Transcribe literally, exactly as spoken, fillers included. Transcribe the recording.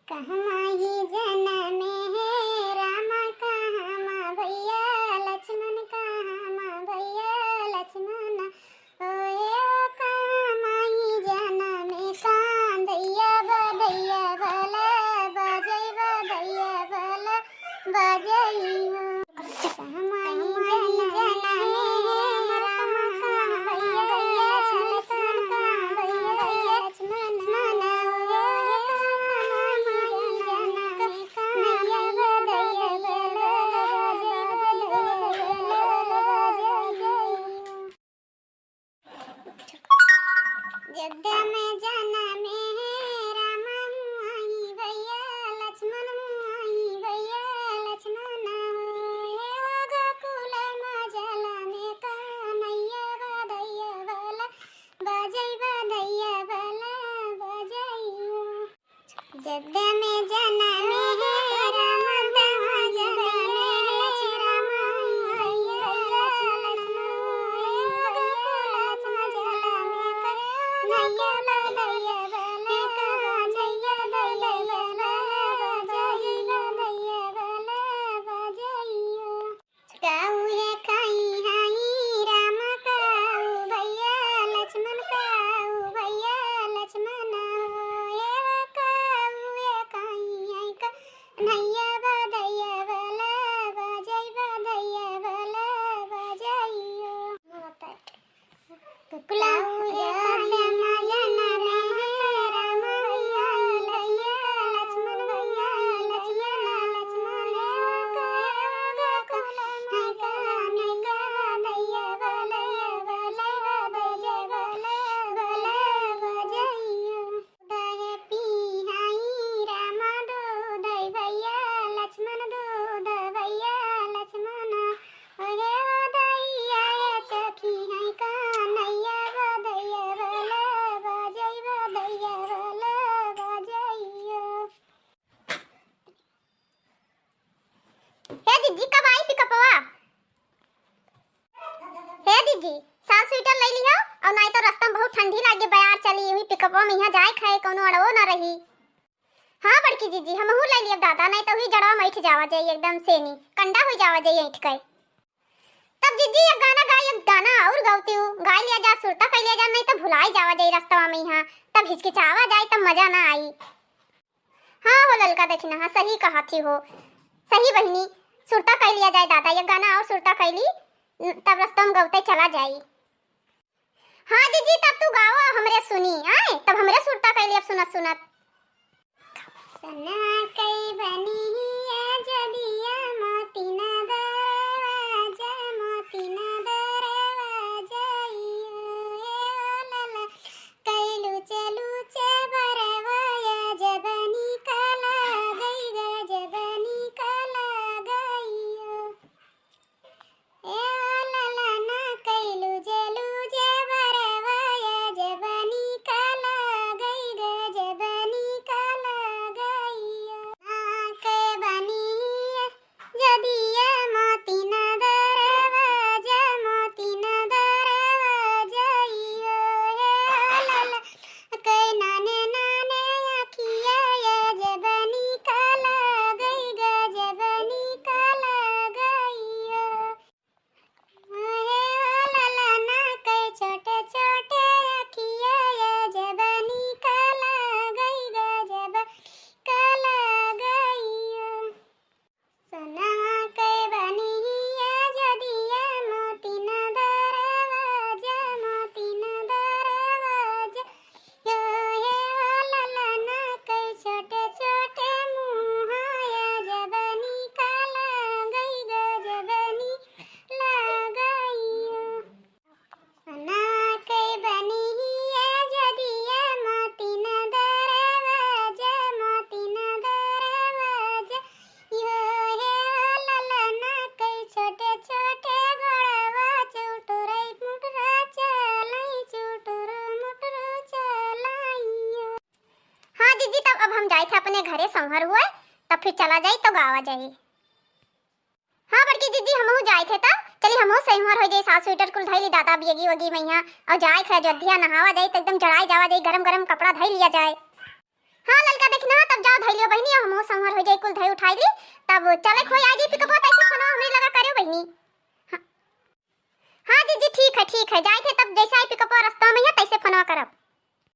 कहमा ही जनमे हे रामा, कहमा भैया लक्ष्मण, कहमा भैया लक्ष्मण। ओ हे ओ कहमा ही जनमे कांधैया बधैया बला बजै बधैया बला बजै हो। जगदम जनमे हे राम मुआई भैया लक्ष्मण, मुआई भैया लक्ष्मण हो। हे ओ गोकुल मजल में कन्हैया बधैया बला बजै बधैया बला बजै हो। जगदम जनमे हे राम, जगदम जनमे हे राम, काऊ हे काई हाई राम, काऊ भैया लक्ष्मण, काऊ भैया लक्ष्मण हो। हे काऊ हे काई हाई कन्हैया बधैया बला बजै बधैया बला बजै हो। हे जीजी, कब आई पिकअपवा? हे जीजी, साल स्वेटर लै लिहो, अउर नाहीं तो रस्ता में बहुत ठंडी लागे, बयार चली, वही पिकअपवा में इहाँ जाए खाए, कउनो अड़वो ना रही। हाँ बड़की जीजी, हमहू लै लियब दादा, नाहीं तो वही जड़वा में ऐठ जावा जाई, एकदम सेनी कंडा होइ जावा जाई ऐठ के। तब जीजी एक गाना गाई, एक गाना अउर गवती हूँ, गाई लिया जा, सुरता कइ लिया जा, नाहीं तो भुलाई जावा जाई रस्तवा में इहाँ, तब हिचकिचावा जाई, तब मजा ना आई। हाँ हो ललका दखिनहा, हाँ सही कहत ही हो, सही बहिनी, सुरता कइ लिया जाए दादा, एक गाना अउर सुरता कइ ली, तब रस्तवा में गवते चला जाई। हाँ जीजी, तब तू गावा, हमरे सुनी, आए, तब हमरे सुरता कइ ली अब सुनत सुनत। सना कई बनी है जदिया मोती ना दरवाजा, मोती ना दरवाजा, इयो, ए ओ लाला, कई लूचे लूचे बरवाया, जबनी काला गई गा, जबनी काला गई ओ। ए ओ लाला ना कई लूजे लूजे बरवाया, जबनी काला गई गा, जबनी काला गई ओ। ना के बनी है जदिया मोती ना दरवाजा, मोती ना दरवाजा, इयो, ए ओ लाला, कई नाने नाने अखिया, ए जबनी काला गई गा, जबनी काला गई ओ। हे ओ लाला ना कई छोटे छोटे अखिया, ए जबनी काला गई गा, जबनी काला गई ओ। सोना कई बनी है जदिया मोती ना दरवाजा, मोती ना दरवाजा, यो हे ओ लाला ना कई छोटे छोटे मुहाया, जबनी काला गई गा, जबनी लागई ओ। ना के बनी है जदिया मोती ना दरवाजा, मोती ना दरवाजा, यो हे ओ लाला ना कई छोटे छोटे गोड़वा चुटुरई मुटुरा चलाई, चुटुरु मुटुरु चलाई ओ। हाँ जीजी, तब अब हम जाइत है अपने घरे, संहर हुए, तब फिर चला जाई तो गावा जाई। हाँ बड़की जीजी, हमहू जाइत है, तब चली हमहू संहर होइ जाई, साल स्वेटर कुल धई ली दादा, बियगी वगी मइहाँ, अउर जाइत है अयोध्या, नहावा जाई, तो एकदम जड़ाई जावा जाई, गरम गरम कपड़ा धई लिया जाए। हाँ ललका दखिनहा, तब जाओ धई लियो बहिन। संभर हो जाई, कुल धई उठाई ली, तब चले खोई आ जाई पिकअप, तैसे फोन हमरे लगा करियो बहिनी। हाँ, हाँ जीजी, ठीक है, ठीक है, जा